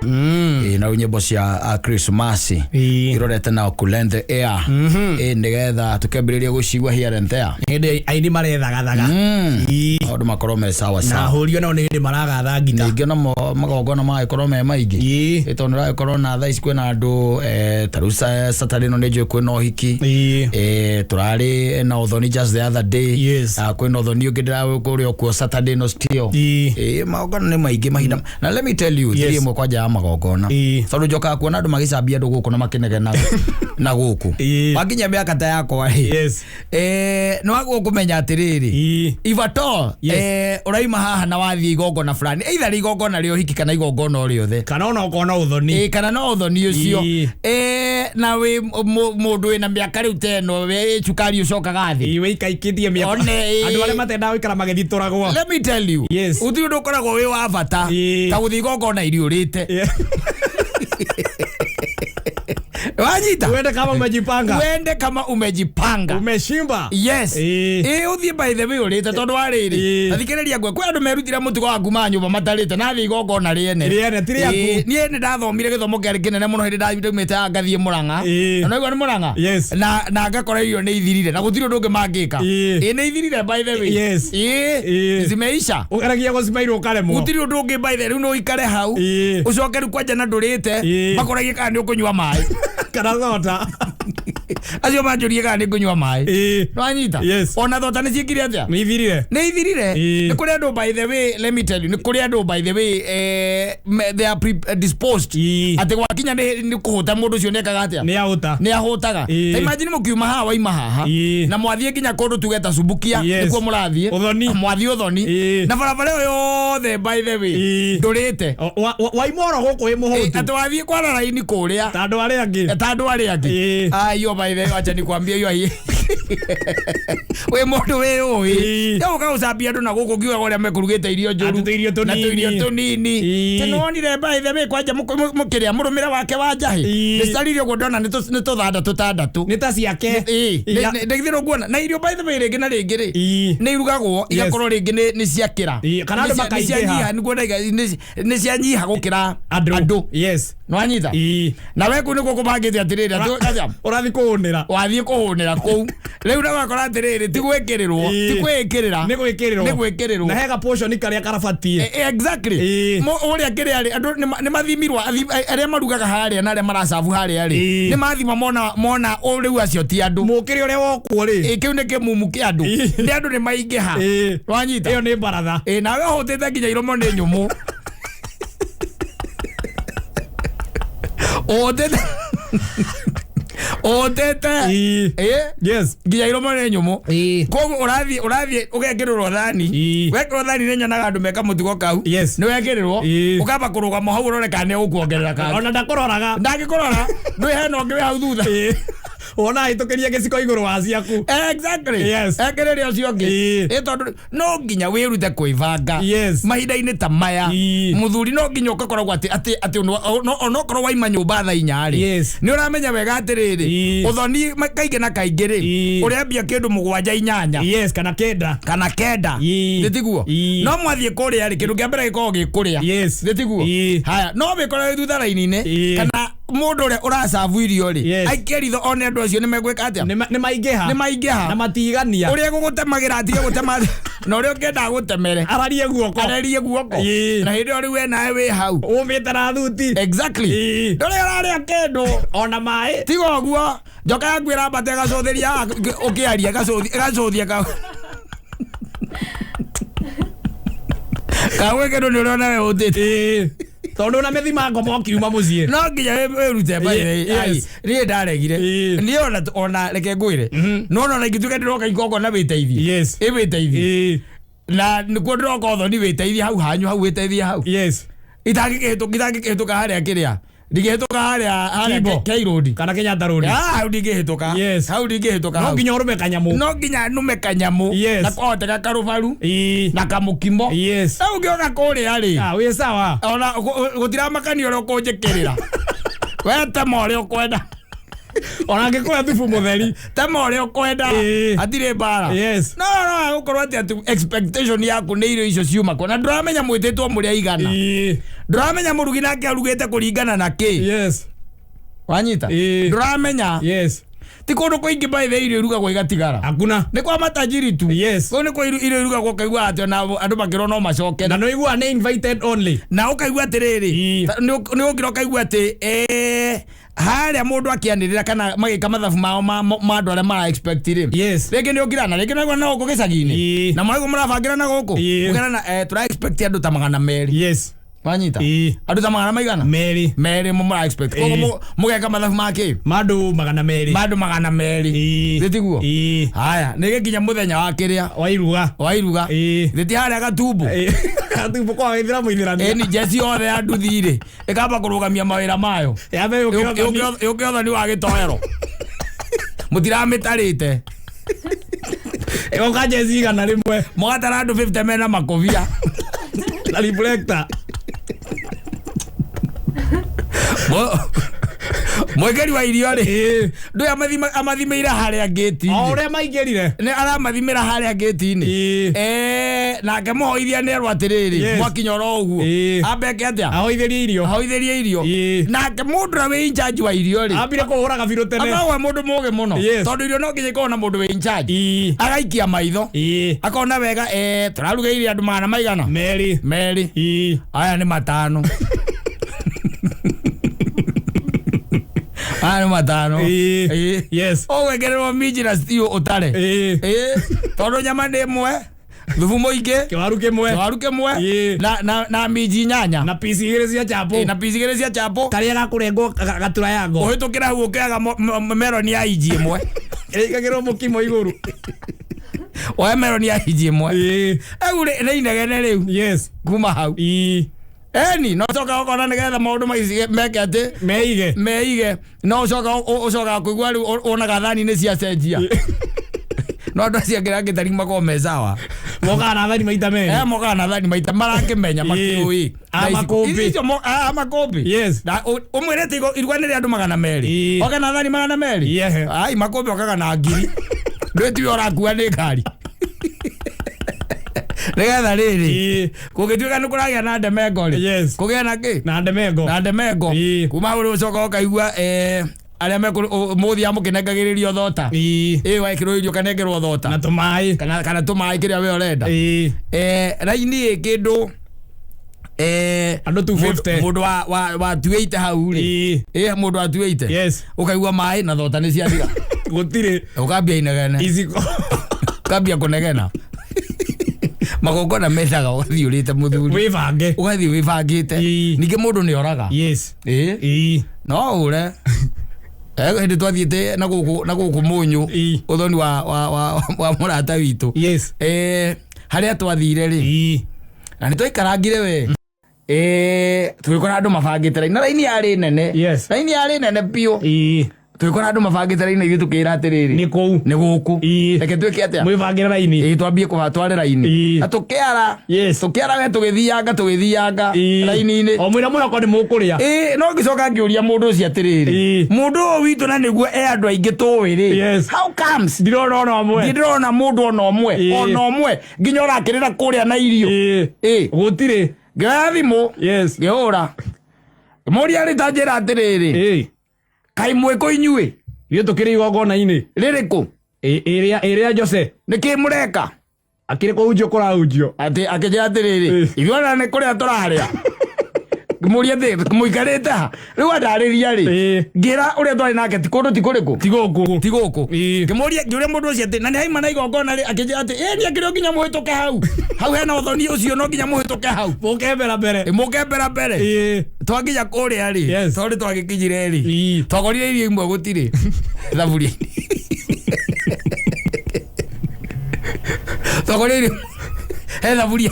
Ĩĩ, na rĩu nyĩmbo cia Christmas Ĩĩ. irorete na kulente air, ĩĩ, nĩgetha tũkĩambĩrĩria gũcigua here and there. Hĩndĩ aini marethagathaga. Ĩĩ. Maũndũ makorwo me sawa Na sawa. ahũri onao nĩ hĩndĩ maragatha ngita. Ningĩ onamo magongona magagĩkorwo me maingĩ. Ĩĩ. Ĩ, tondũ nĩragĩkorwo na thaa ici kwĩna andũ ta rĩu Saturday ĩno nĩ njũĩ kwĩna ũhiki. Ĩĩ. Tũrarĩ na ũthoni just the other day. Yes. Ah, kwĩna ũthoni ũngĩ ndĩrakũrĩa kuo Saturday ĩno still. Ĩĩ. Ĩ, magongona nĩ maingĩ mahinda, na let me tell you, Yes. thiri ĩmwe kwanja ya magongona, Ĩĩ. tondũ njokaga kuona andũ magĩcambia andũ gũkũ na makĩnegenaga na gũkũ. Ĩĩ. Wakinya mĩaka ta yakwa rĩ, Yes. nĩ wagwo kũmenya atĩrĩrĩ, Ĩĩ. if at all, Yes. ũraima haha na wathiĩ igongona fulani, either rĩ igongona rĩa ũhiki kana igongona o rĩothe, Kana ona okorwo no ũthoni. Ĩ, kana no ũthoni ũcio. Ĩĩ. Na wĩ mũndũ wĩna mĩaka rĩu ta ĩno, wĩ cukari ũcokaga thĩ. Ĩĩ, wĩikaikĩtie mĩaka. One, ĩĩ. Andũ arĩa matendaga gũikara magĩthitũragwo. Let me tell you, Yes. gũtirĩ ũndũ ũkoragwo wĩ wa bata Ĩĩ. ta gũthiĩ igongona iriũrĩte. Yeah. Wanyita. Uende kama umejipanga. Uende kama umejipanga. Umeshimba. Yes. Ĩĩ. Ĩ ũthiĩ by the way ũrĩte tondũ wa rĩrĩ. Ĩĩ. Tathikĩrĩria ngwe kwĩ andũ merutire mũtugo wa kuma nyũmba matarĩte na thiĩ igongona rĩene. Rĩene, ti rĩaku. Ĩĩ, niĩ nĩ ndathomire gĩthomo kĩarĩ kĩnene mũno hĩndĩ ndaumĩte haha ngathiĩ Mũrang'a. Ĩĩ. Na naigua nĩ Mũrang'a? Yes. Na ngakora irio nĩ ithirire na gũtirĩ ũndũ ũngĩ mangĩka. Ĩĩ. Ĩĩ nĩ ithirire by the way. Yes. Ĩĩ. Ĩĩ. Zimeisha. Ũgeragia gũcimairwo ũkaremwo. Gũtirĩ ũndũ ũngĩ by the way, rĩu no ũikare hau. Ĩĩ. Ũcoke rĩu kwanja na ndũrĩte. Ĩĩ. Makoragie kana nĩ ũkũnyua maĩ. Kana thota. Acio manjũrie kana nĩ ngũnyua maĩ. Ĩĩ. Nĩwanyita? Yes. Ona thota nĩ ciĩkire atĩa? Nĩ ithirire. Nĩ ithirire. Ĩĩ. Nĩ kũrĩ andũ by the way, let me tell you, nĩ kũrĩ andũ by the way, they are predisposed. Ĩĩ. Atĩ gwakinya nĩ kũhũta mũndũ ũcio nĩekaga atĩa? Nĩ ahũta. Nĩ ahũtaga. Ĩĩ. Ta imagine mũkiuma haha waima haha. Ĩĩ. Na mwathiĩ nginya kũndũ tuge ta Subukia Yes. nĩkuo mũrathiĩ. Ũthoni. Mwathiĩ Ũthoni. Ĩĩ. Na barabara ĩyo yothe by the way Ĩĩ. ndũrĩte. Waima oro gũkũ wĩ mũhũtu. Atĩ wathiĩ kwara raini kũrĩa. Ta andũ arĩa angĩ. Ta andũ arĩa angĩ. Ĩĩ. Ah, hiyo by the way acha nikwambie hiyo ai. Wĩ mũndũ wĩ ũĩ. Ĩĩ. Rĩu ũkagũcambia andũ na gũkũ ngiugaga ũrĩa mekũrugĩte irio njũru. Atĩ tũirio Na tũnini. tũirio tũnini. Ĩĩ. Tene wonire by the way kwanja mũkĩrĩa mũrũmĩre wake wa njahĩ. Ĩĩ. Nĩ carire ũguo ndona nĩ tũthanda tũtandatũ. Nĩ ta ciake. Ĩĩ. Iya. Ndagithĩrwo nguona. Na irio by the way rĩngĩ na rĩngĩ rĩ. Ĩĩ. Nĩ irugagwo igakorwo rĩngĩ nĩ ciakĩra. Ĩĩ, kana andũ Nĩ makaingĩha. cianyiha nĩguo ndaiga nĩ cianyiha gũkĩra Andũ. Yes. Nĩwanyita? Ĩĩ. Na we kũu nĩkuo kũbangĩte atĩrĩrĩ atĩ atĩa? Ũrathiĩ kũhũnĩra. Wathiĩ kũhũnĩra kũu rĩu na wakora atĩrĩrĩ ti gwĩkĩrĩrwo Ĩĩ. ti kwĩĩkĩrĩra Nĩ gwĩkĩrĩrwo. nĩ gwĩkĩrĩrwo Na he ga portion karĩa karabatiĩ. Exactly. Ĩĩ. Ũrĩa kĩrĩa rĩ andũ nĩ mathimirwo arĩa marugaga harĩa na arĩa maracabu harĩa rĩ Ĩĩ. nĩ mathima mona rĩu acio ti andũ. Mũkĩrĩ ũrĩa wokwo rĩ. Ĩĩ, kĩu nĩ kĩmumu kĩa andũ. Ĩĩ. Nĩ andũ nĩ maingĩha. Ĩĩ. Wanyita? Ĩyo nĩ baratha. Ĩĩ, nawe ũhũtĩte nginya iromo nĩ nyũmũ. Ũhũtĩte ũhũtĩte. Ĩĩ. Ĩĩ. Yes. Nginya iromo nĩ nyũmũ. Ĩĩ. Koguo ũrathiĩ ũgekĩrĩrwo thani. Ĩĩ. Wekĩrwo thani nĩ nyonaga andũ meka mũtugo kau. Yes. Nĩ wekĩrĩrwo. Ĩĩ. Ũkamba kũrũgama hau ũrore kana nĩ ũkuongerera kangĩ. Ona ndakũroraga. Ndangĩkũrora ndwĩ hena ũngĩ wĩ hau thutha. Ĩĩ. Wona ahĩtũkĩria gĩciko igũrũ wa ciaku. Exactly. Yes. Ekĩrĩre ũcio ũngĩ. Ĩĩ. Ĩ tondũ no nginya wĩrute kwĩbanga. Yes. Mahinda-inĩ ta maya. Ĩĩ. Mũthuri no nginya ũgakoragwo atĩ onokorwo waima nyũmba thaa inya rĩ. Yes. Nĩ ũramenya wega atĩrĩrĩ. Ĩĩ. Ũthoni kaingĩ na kaingĩ rĩ. Ĩĩ. Ũrĩambia kĩndũ mũgwanja inyanya. Yes, kana kenda. Kana kenda. Ĩĩ. Nĩ tiguo? Ĩĩ. No mwathiĩ kũrĩa rĩ kĩndũ kĩa mbere gĩkoragwo gĩ kũrĩa. Yes. Nĩ tiguo? Ĩĩ. Haya, no wĩkore wĩ thutha raini-inĩ Ĩĩ. kana mũndũ ũrĩa ũracabu irio rĩ Yes. aikie ritho one andũ acio nĩ megwĩka atĩa? Nĩ maingĩha. Nĩ maingĩha. Na matigania. Ũrĩa egũgũtemagĩra atige gũtema na ũrĩa ũngĩenda agũtemere. Ararie guoko. Arerie guoko. Ĩĩ. Na hĩndĩ ĩyo rĩu we nawe wĩ hau. Ũmĩte na thuti. Exactly. Ĩĩ. Ndũrĩ ũrarĩa kĩndũ. Ona maĩ. Tiga ũguo njoka yaku ĩrambata ĩgacũthĩria haha ũkĩaria ĩgacũthia ka kagwĩ kĩndũ nĩ ũrĩa nawe ũtĩte. Ĩĩ. Tondũ na mĩthima ngoma ũkiuma mũciĩ. No nginya wĩrute by the way. Yes. Ai, niĩ ndaregire. Ĩĩ. Niĩ ona reke ngwĩre. No ona ingĩtuĩka ndĩroka igongona wĩteithie. Yes. Ĩ wĩteithie. Ĩĩ. Na nĩkuo ndĩroka ũthoni wĩteithie hau hanyu hau wĩteithie hau. Yes. Itangĩkĩhĩtũka harĩa kĩrĩa. Ndingĩhĩtũka harĩa Kimbo. K Road. Kana Kenyatta Road. Ah, hau ndingĩhĩtũka. Yes. Hau ndingĩhĩtũka No hau. nginya ũrũme kanyamũ. No nginya nume kanyamũ. Yes. Na kwahoteka karũbaru. Ĩĩ. Na kamũkimo. Yes. Rĩu ũngĩoka kũrĩa rĩ. Ah, wĩ sawa. Ona gũtiramakania ũrĩa ũkũnjĩkĩrĩra. We tema ũrĩa ũkwenda. Ona angĩkũhe thubu mũtheri. Tema ũrĩa ũkwenda. Ĩĩ. Hatirĩ mbara. Yes. No no gũkorwo atĩ expectation yaku nĩ irio icio ciuma kũ. Na ndũramenya mwĩtĩtwo mũrĩ aigana. Ĩĩ. Ndũramenya mũrugi nake arugĩte kũringana na kĩ. Yes. Wanyita? Ĩĩ. Ndũramenya. Yes. Ti kũndũ kũingĩ by the way irio irugagwo igatigara. Hakuna. Nĩ kwa matajiri tu. Yes. Kũu nĩ kwa irio irugagwo ũkaigua atĩ ona andũ makĩrwo no macoke. Na nĩ ũiguaga nĩ invited only. Na ũkaigua atĩrĩrĩ. Ĩĩ. Nĩ ũkĩra ũkaigua atĩ harĩa mũndũ akĩanĩrĩra kana magĩka mathabu mao ma andũ arĩa mara expect rĩ. Yes. Rĩngĩ nĩ ũkira na rĩngĩ naigua na gũkũ gĩcagi-inĩ. Ĩĩ. Na maraigua mũrabangĩra na gũkũ. Ĩĩ. Ũkerana tũra expect andũ ta 200. Yes. Wanyita? Ĩĩ. Andũ ta magana maigana? Merĩ. Merĩ mo mũra expect. Ĩĩ. Koguo mũgeka mathabu ma kĩ? Ma andũ 200. Ma andũ 200. Ĩĩ. Thĩ tiguo? Ĩĩ. Haya, nĩ gĩkinya mũthenya wa kĩrĩa? Wa iruga. Wa iruga. Ĩĩ. Thĩ ti harĩa gatumbo? Ĩĩ. Gatumbo kwa gĩthĩra mũithĩrania. Ĩni njeci yothe ya nduthi rĩ, ĩkamba kũrũgamia mawĩra mayo. Yambe yũke ũthoni. Yũke ũthoni wa gĩtoero. Mũtiramĩtarĩte. Ĩgoka njeci 100. Mũgatara andũ 50 mena makobia. Na reflector. Mwĩkĩri wa irio rĩ, Ĩĩ. ndũĩ amathimĩire harĩa O ngĩti-inĩ. ũrĩa maingĩrire. Nĩ aramathimĩra harĩa ngĩti-inĩ. Ĩĩ. Nake mũhoithia nĩ erwo atĩrĩrĩ, Yes. mwakinya oro ũguo, Ĩĩ. ambeke atĩa? Ahoithĩrie irio. Ahoithĩrie irio. Ĩĩ. Nake mũndũ ũrĩa wĩ in charge wa irio rĩ, Ambire kũhũra gabirũ tene. akoragwo e mũndũ mũgĩ mũno, Yes. tondũ irio no nginya ikorwo na mũndũ wĩ in charge. Ĩĩ. Agaikia maitho, Ĩĩ. akona wega, tũrarugĩire andũ magana maigana? Merĩ. Merĩ. Ĩĩ. Aya nĩ matano, aya nĩ matano. Ĩĩ. Ĩĩ. Yes. Ũgwĩkĩrĩrwo minji na stew ũtare. Ĩĩ. Ĩĩ, tondũ nyama nĩ ĩmwe, thubu mũingĩ, Kĩwaru kĩmwe. waru kĩmwe, Ĩĩ. na minji inyanya, Na pici igĩrĩ cia chapo. Ĩĩ, na pici igĩrĩ cia chapo. Karĩa gakũrengwo gatura yango. Ũhĩtũkĩra hau ũkĩaga meroni ya inji ĩmwe. Ĩkagĩrwo mũkimo igũrũ. Woe meroni ya inji ĩmwe. Ĩĩ. Rĩu rĩ, nĩ inegene rĩu Yes. kuma hau. Ĩĩ. Eni no coka ũkona nĩgetha maũndũ maici meke atĩ Meige. meige, no ũcoka ũcokaga kũigua rĩu wonaga thani nĩ ciacenjia, no andũ acio angĩ angĩ makorwo me sawa. Mokaga na thani maita merĩ. Mokaga na thani maita marakĩmenya makĩũĩ. A makũmbĩ. Icio a makũmbĩ. Yes. Na ũmwĩrĩte iruga nĩ rĩa andũ 200. Ĩĩ. Oke na thani 200. Yehe. Ai, makũmbĩ okaga na ngiri, ndwĩtiwe ũrakua nĩ ngari nĩgetha rĩrĩ, Ĩĩ. kũngĩtuĩka nĩ kũragĩa na ndemengo rĩ, Yes. kũgĩe na kĩ? Na ndemengo. Na ndemengo. Ĩĩ. Kuma hau rĩu ũcoka ũkaigua arĩa mũthiaga mũkĩnengagĩrĩrio thota. Ĩĩ. Ĩ, wekĩrwo irio ũkanengerwo thota. Na tũmaĩ. Kana tũmaĩ, kĩrĩa we ũrenda. Ĩĩ. Raini ĩ kĩndũ Andũ 250. Mũndũ watuĩte hau rĩ, Ĩĩ. ĩ, mũndũ watuĩte, Yes. ũkaigua maĩ na thota nĩ ciathira. Gũtirĩ. Ũkambia inegene. Iciko. Ũkambia kũnegena. Magongona mecaga ũgathiĩ ũrĩte mũthuri. Wĩbange. Ũgathiĩ wĩbangĩte. Ĩĩ. Ningĩ mũndũ nĩ oraga. Yes. Ĩĩ. Ĩĩ. No ũre hĩndĩ twathiĩte na gũkũ mũnyũ, Ĩĩ. ũthoni wa mũrata witũ. Yes. Harĩa twathire rĩ, Ĩĩ. na nĩ twaikarangire we, tũgĩkora andũ mabangĩte raini, na raini yarĩ nene. Yes. Raini yarĩ nene biũ. Ĩĩ. Tũgĩkora andũ mabangĩte raini, ithuĩ tũkĩra atĩrĩrĩ, Nĩ kũu. Nĩ gũkũ. Ĩĩ. Reke twĩke atĩa? Mwĩbangĩre raini. Ĩĩ, twambie kũbatware raini. Ĩĩ. Na tũkĩara. Yes. Tũkĩara we, tũgĩthianga Ĩĩ. raini-inĩ. O mwĩra mwĩhoko nĩ mũkũrĩa. Ĩĩ, no ngĩcoka ngĩũria mũndũ ũcio atĩrĩrĩ, Ĩĩ. mũndũ ũyũ witũ na nĩguo e andũ aingĩ tũĩ rĩ, Yes. how comes Ndirona ona ũmwe. ndirĩ ndĩrona mũndũ ona ũmwe, Ĩĩ. ona ũmwe nginya ũrakĩrĩra kũrĩa na irio? Ĩĩ. Ĩĩ. Gũtirĩ. Ngĩoya thimũ, Yes. ngĩhũra, ngĩmũria rĩ, ta njĩra atĩrĩrĩ, Ĩĩ. kaĩ mwĩkũ inyuĩ? Ithuĩ tũkĩrĩ igongona-inĩ. Rĩrĩkũ? Ĩrĩa ĩrĩa Jose. Nĩkĩ mũreka? Akĩrĩ kũhunjio kũrahunjio. Atĩ akĩnjĩra atĩrĩrĩ, Ĩĩ. ithuĩ ona nĩ kũrĩa tũrarĩa. Ngĩmũria atĩ mũikarĩte ha rĩu, andarĩria rĩ, Ĩĩ. ngĩra ũrĩa twarĩ nake ti kũndũ ti kũrĩkũ. Ti gũkũ. Ti gũkũ. Ĩĩ. Ngĩmũria, ngĩũria mũndũ ũcio atĩ na nĩ haima na igongona rĩ, akĩnjĩra atĩ ĩ, nĩ akĩrĩ o nginya mũhĩtũke hau, hau hena ũthoni ũcio, no nginya mũhĩtũke hau. Mũke mbere mbere. Ĩ, mũke mbere mbere. Ĩĩ. Twakinya kũrĩa rĩ, Yes. tondũ twagĩkinyire rĩ, Ĩĩ. twakorire irio imwe gũtirĩ thaburia, twakorire irio he thaburia,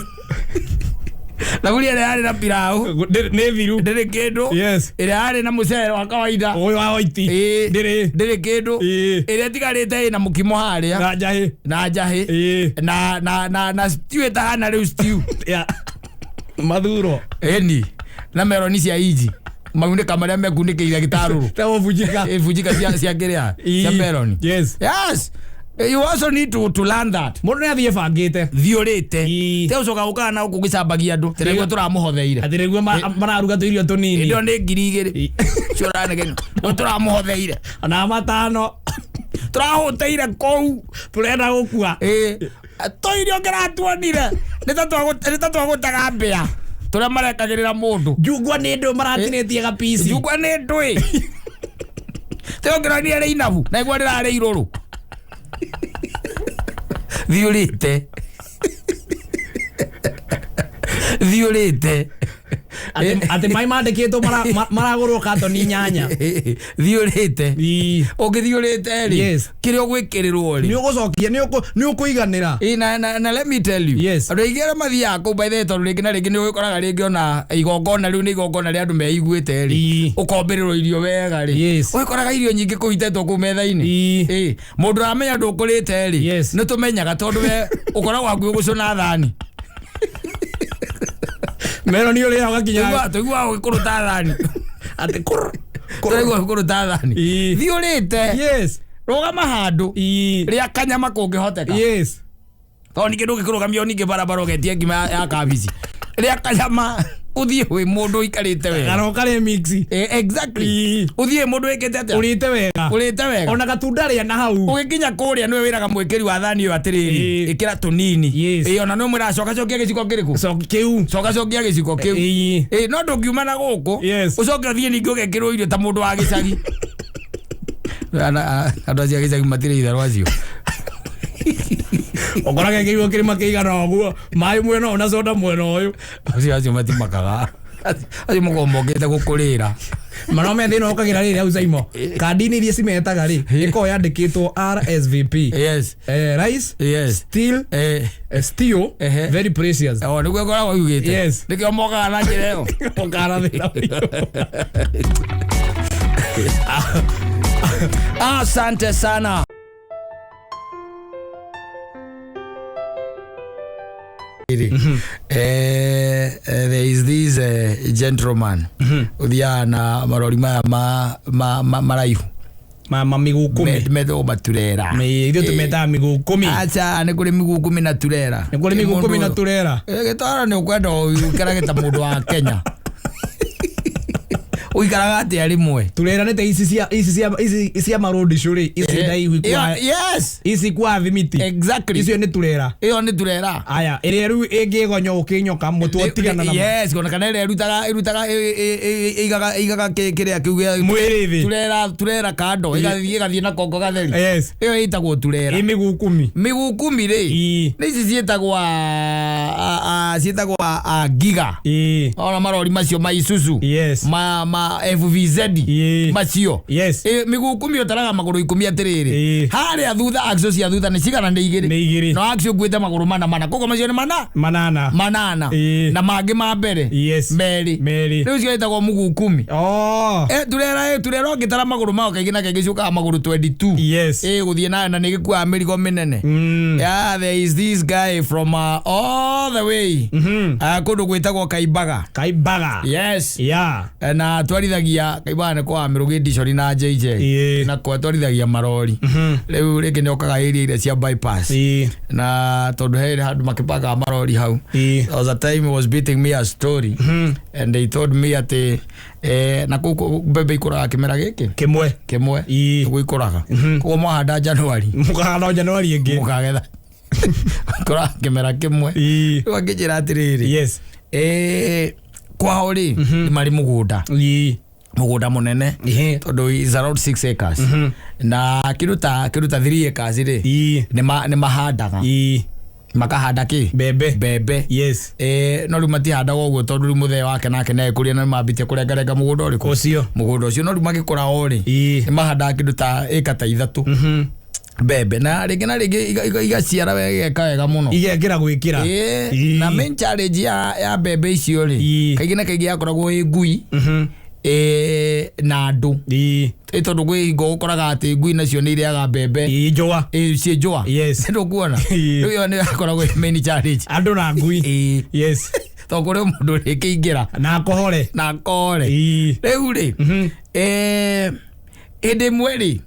thaburia ĩrĩa yarĩ na pilau Nĩ thiru. ndĩrĩ kĩndũ. Yes. Ĩrĩa yarĩ na mũcere wa kawaida, Ũyũ wa white. Ĩĩ. Ndĩrĩ. Ndĩrĩ kĩndũ. Ĩĩ. Ĩrĩa ĩtigarĩte ĩna mũkimo harĩa. Na njahĩ. Na njahĩ. Ĩĩ. Na stew ĩtahana rĩu stew. Ya. Mathuro. Ĩni, na meroni cia inji, maunĩka marĩa mekunĩkĩire gĩtarũrũ. Ta ũbunjika. Ĩbunjika cia kĩrĩa, cia Ĩĩ. meloni. Yes. Yes, you also need to learn that. Mũndũ nĩ athiĩ bangĩte. Thiũrĩte. Ĩĩ. Te ũcoka gũkaga na gũkũ gĩcambagia andũ tĩraigua tũramũhotheire. Atĩ nĩguo mararuga tũirio tũnini. Ĩndĩ ĩyo nĩ 2000. Ĩĩ. Cio ũranegena nĩ tũramũhotheire. Ona matano. Tũrahũteire kũu. Tũrenda gũkua. Ĩĩ, tũirio kĩratuonire nĩ ta twagũtaga mbĩa tũrĩa marekagĩrĩra mũndũ. Njungwa nĩ ndũ maratinĩtie gapici. Njungwa nĩ ndũĩ tĩo ngĩronire rĩ inabu na igua rĩrarĩ irũrũ thiũrĩte thiũrĩte. Atĩ maĩ mandĩkĩtwo maragũrwo katoni 8. Thiũrĩte. Ĩĩ. Ũngĩthiũrĩte rĩ, Yes. kĩrĩa ũgwĩkĩrĩrwo rĩ, Nĩ ũgũcokia, nĩ ũkũiganĩra. Ĩ, na let me tell you, Yes. andũ aingĩ arĩa mathiaga kũu, by the way, tondũ rĩngĩ na rĩngĩ nĩ ũgĩkoraga rĩngĩ ona igongona rĩu nĩ igongona rĩa andũ meiguĩte rĩ, Ĩĩ. ũkombĩrĩrwo irio wega rĩ, Yes. ũgĩkoraga irio nyingĩ kũu itetwo kũu metha-inĩ. Ĩĩ. Ĩ, mũndũ ũramenya ndũkũrĩte rĩ, Yes. nĩ tũmenyaga tondũ we ũkoragwo hakuhĩ gũcũna thani. Meroni ũrĩa ũgakinya. Tũiguaga ũgĩkũrũta thani. Atĩ kũrr. Tũraigua kũruta thani. Ii. Thiĩ ũrĩte. Yes. Rũgama handũ. Ii. Rĩa kanyama kũngĩhoteka. Yes. Tondũ ningĩ ndũngĩkĩrũgamio ningĩ barabara ũgetie ngima ya kabici. Rĩa kanyama ũthiĩ wĩ mũndũ ũikarĩte wega. Kana ũkarĩe mix. Exactly. Ii. Ũthiĩ mũndũ wĩkĩte atĩa? Ũrĩte wega. Ũrĩte wega. Ona gatunda rĩa na hau. Ũgĩkinya kũrĩa nĩwe wĩraga mwĩkĩri wa thani ĩyo atĩrĩrĩ, Ii. ĩkĩra tũnini. Yes. Ĩĩ, ona nĩwe mwĩraga coka cokia gĩciko kĩrĩkũ? So kĩu. Coka cokia gĩciko kĩu. Ii. Ĩĩ, no ndũngiuma na gũkũ Yes. ũcoke ũthiĩ ningĩ ũgekĩrwo irio ta mũndũ wa gĩcagi. Andũ acio a gĩcagi matirĩ itherũ acio. Ũkoraga kĩigua kĩrĩma kĩigana ũguo. Maĩ mwena ũyũ na soda mwena ũyũ. Acio matimakaga. Acio mũkoragwo mokĩte gũkũrĩra. Manome thĩna ũkagĩra rĩrĩ hau Saimo. Kandi-inĩ iria cimetaga rĩ, ĩkoragwo yandĩkĩtwo RSVP. Yes. Rice, Yes. still, stew, Ehe. very precious. O nĩguo ĩkoragwo yugĩte. Yes. Nĩkĩo mokaga na njĩra ĩyo. Ũkara thĩna ũyũ. Asante sana. There is this gentleman ũthiaga na marori maya maraihu Ma miguu kumi. Metagwo maturera. Ithuĩ tũmetaga miguu kumi. Aca nĩ kũrĩ miguu kumi na turera. Nĩ kũrĩ miguu kumi na turera. Gĩtwaro nĩ ũkwenda ũikarage ta mũndũ wa Kenya. Ũikaraga atĩa rĩmwe? Turera nĩ ta ici cia ici cia ici cia marodi cũrĩ ici ndaihu ikua Yes. ici kwa thimiti. Exactly. Icio nĩ turera. Ĩyo nĩ turera. Aya ĩrĩa rĩu ĩngĩgonyo ũkĩnyoka mũtwe ũtigana na Yes, ona kana ĩrĩa ĩrutaga ĩigaga kĩrĩa kĩu gĩa mwĩrĩ thĩ. turera kando ĩgathiĩ na kongo gatheri. Yes. Ĩyo ĩtagwo turera. Ĩ miguu kumi. Miguu kumi rĩ Ii. nĩ ici ciĩtagwo ciĩtagwo giga. Ii. Ona marori macio ma Isuzu. Yes. Ma FVZ. Ii. Macio. Yes. Miguu kumi ũtaraga magũrũ ikũmi atĩrĩrĩ. Ii. Harĩa thutha axle cia thutha nĩ cigana? Nĩ igĩrĩ. Nĩ igĩrĩ. No axle ũkuĩte magũrũ mana mana. Koguo macio nĩ mana? Manana. Manana. Ii. Na mangĩ ma mbere. Yes. Merĩ. Merĩ. Rĩu cio ĩtagwo mguu kumi. Oh. Turera ũngĩtara magũrũ mao kaingĩ na kaingĩ ciũkaga magũrũ 22. Yes. Gũthiĩ nayo na nĩ gĩkuaga mĩrigo mĩnene. Yeah, there is this guy from all the way. Kũndũ gwĩtagwo Kaimbaga. Kaimbaga. Yes. Yeah. Na twarithagia Kaimbaga nĩ kwa Mĩrũgĩ Ndicori na JJ. Ii. Na kwa twarithagia marori. Rĩu rĩngĩ nĩ okaga area iria cia bypass. Ii. Na tondũ he handũ makĩpakaga marori hau. Ii. There was a time he was beating me a story. And they told me atĩ na kũu mbembe ikũraga kĩmera gĩkĩ Kĩmwe. kĩmwe. Ii. Nĩguo ikũraga. Koguo mwahanda January Mũkahanda o January ĩngĩ. mũkagetha. Ikũraga kĩmera kĩmwe. Ii. Rĩu angĩnjĩra atĩrĩrĩ. Yes. Kwao rĩ nĩ marĩ mũgũnda. Ii. Mũgũnda mũnene. Ihe. Tondũ is around 6 acres. Na kĩndũ ta 3 acres rĩ Ii. nĩ mahandaga. Ii. Makahanda kĩ? Mbembe. Mbembe. Yes. No rĩu matihandaga ũguo tondũ rĩu mũthee wake nake nĩ agĩkũria na nĩmambĩtie kũrengarenga mũgũnda ũrĩkũ? Ũcio. Mũgũnda ũcio no rĩu magĩkũra o rĩ Ii. nĩ mahandaga kĩndũ ta ĩka ta 3 mbembe na rĩngĩ na rĩngĩ igaciara wega igeka wega mũno. Igekĩra gwĩkĩra. Ĩĩ, na main challenge ya mbembe icio rĩ Ii. kaingĩ na kaingĩ yakoragwo ĩ ngui na andũ. Ii. Tondũ kwĩ hingo ũkoraga atĩ ngui nacio nĩ irĩaga mbembe. Ii njũa. Ciĩ njũa. Yes. Ndũkuona? Ii. Rĩu ĩyo nĩyo yakoragwo ĩ main challenge. Andũ na ngui. Ĩĩ. Yes. Tondũ kũrĩ mũndũ rĩkĩingĩra Na kohore. na kore. Ii. Rĩu rĩ hĩndĩ ĩmwe rĩ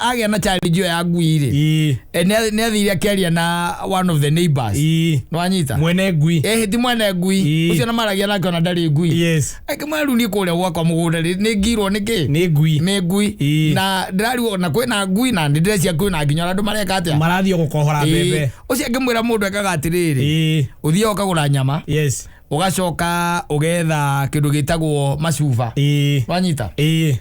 agĩa na challenge ĩyo ya ngui rĩ Ii. nĩ athire akĩaria na one of the neighbors. Ii. Nĩwanyita? Mwene ngui. Ti mwene ngui. Ii. Ũcio na maragia nake ona ndarĩ ngui. Yes. Akĩmwĩra rĩu niĩ kũrĩa gwakwa mũgũnda rĩ nĩ ngirwo nĩ kĩ? Nĩ ngui. Nĩ ngui. Ii. Na ndĩrarigwo na kwĩna ngui na nĩ ndĩrecia kwĩna nginya ona andũ mareka atĩa? Marathiĩ gũkohora mbembe. Ũcio angĩmwĩra mũndũ ekaga atĩrĩrĩ. Ii. Ũthiaga ũkagũra nyama. Yes. Ũgacoka ũgetha kĩndũ gĩtagwo macuba. Ii. Wanyita? Ii.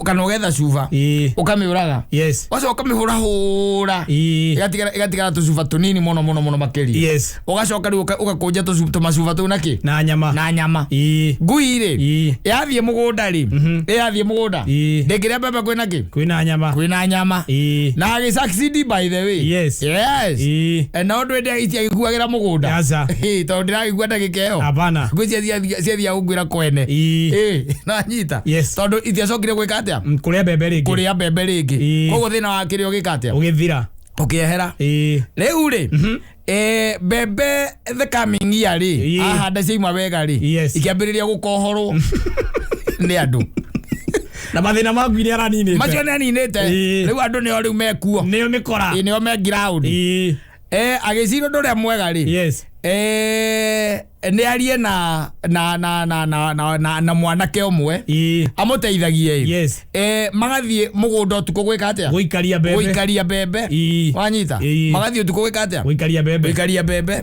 Kana ũgetha cuba. Ii. Ũkamĩũraga. Yes. Ũgacoka ũkamĩhũra hũra. Ii. Ĩgatigara tũcuba tũnini mũno mũno mũno makĩria. Yes. Ũgacoka rĩu ũgakũnja tũmacuba tũu na kĩ? Na nyama. Na nyama. Ii. Ngui rĩ Ii. yathiĩ mũgũnda rĩ yathiĩ mũgũnda Ii. ndĩngĩrĩa mbembe kwĩna kĩ? Kwĩna nyama. Kwĩna nyama. Ii. Na agĩ succeed by the way. Yes. Yes. Ii. Na ũndũ ĩndĩ itiagĩkuagĩra mũgũnda. Aca. Tondũ ndĩragĩkua ndagĩka ĩyo. Hapana. Ngui ciathiaga gũkuĩra kwene. Ii. Na nyita. Yes. Tondũ itiacokire gwĩka atĩa? Kũrĩa mbembe rĩngĩ. Kũrĩa mbembe rĩngĩ. Ii. Koguo thĩna wa kĩrĩa ũgĩka atĩa? Ũgĩthira. Ũkĩehera. Ii. Rĩu rĩ mbembe the coming year rĩ Ii. ahanda ciauma wega rĩ Yes. ikĩambĩrĩria gũkohorwo nĩ andũ. Na mathĩna ma ngui nĩ araninĩte. Macio nĩ aninĩte. Ĩĩ. Rĩu andũ nĩo rĩu mekuo. Nĩo mĩkora. Ĩĩ, nĩo me ground. Ĩĩ. Agĩciria ũndũ ũrĩa mwega rĩ, Yes. nĩ arie na na na na na na na, na mwanake ũmwe Ĩĩ. amũteithagie ĩ. Yes. Magathiĩ mũgũnda ũtukũ gwĩka atĩa? Gũikaria mbembe. Gũikaria mbembe. Ĩĩ. Wanyita? Ĩĩ. Magathiĩ ũtukũ gwĩka atĩa? Gũikaria mbembe. Gũikaria mbembe.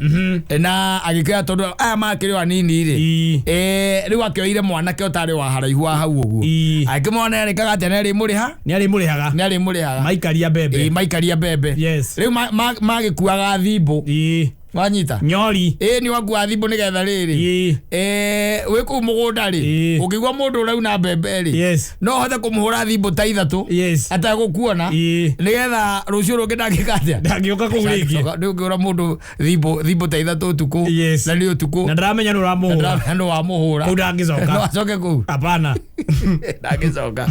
Na agĩkĩoya tondũ aya makĩrĩ o anini rĩ, Ĩĩ. Rĩu akĩoire mwanake ũtarĩ wa haraihu wa hau ũguo. Ĩĩ. Akĩmwona erĩkaga atĩa nĩ arĩmũrĩha. Nĩ arĩmũrĩhaga. Nĩ arĩmũrĩhaga. Maikaria mbembe. Ĩĩ, maikaria mbembe. Yes. Rĩu magĩkuaga thimbũ. Ĩĩ. Wanyita? Nyori. Ĩĩ, nĩ wakua thimbũ nĩgetha rĩrĩ, Ĩĩ. wĩ kũu mũgũnda rĩ, Ĩĩ. ũngĩigua mũndũ ũrauna mbembe rĩ, Yes. no ũhote kũmũhũra thimbũ ta ithatũ Yes. ategũkuona, Ĩĩ. nĩgetha rũciũ rũngĩ ndangĩka atĩa? Ndangĩũka kũu rĩngĩ. Nĩ ũngĩũra mũndũ thimbũ ta ithatũ ũtukũ, Yes. na nĩ ũtukũ, Na ndaramenya nĩ ũramũhũra. nĩ wamũhũra. Kũu ndangĩcoka. No acoke kũu? Hapana. Ndangĩcoka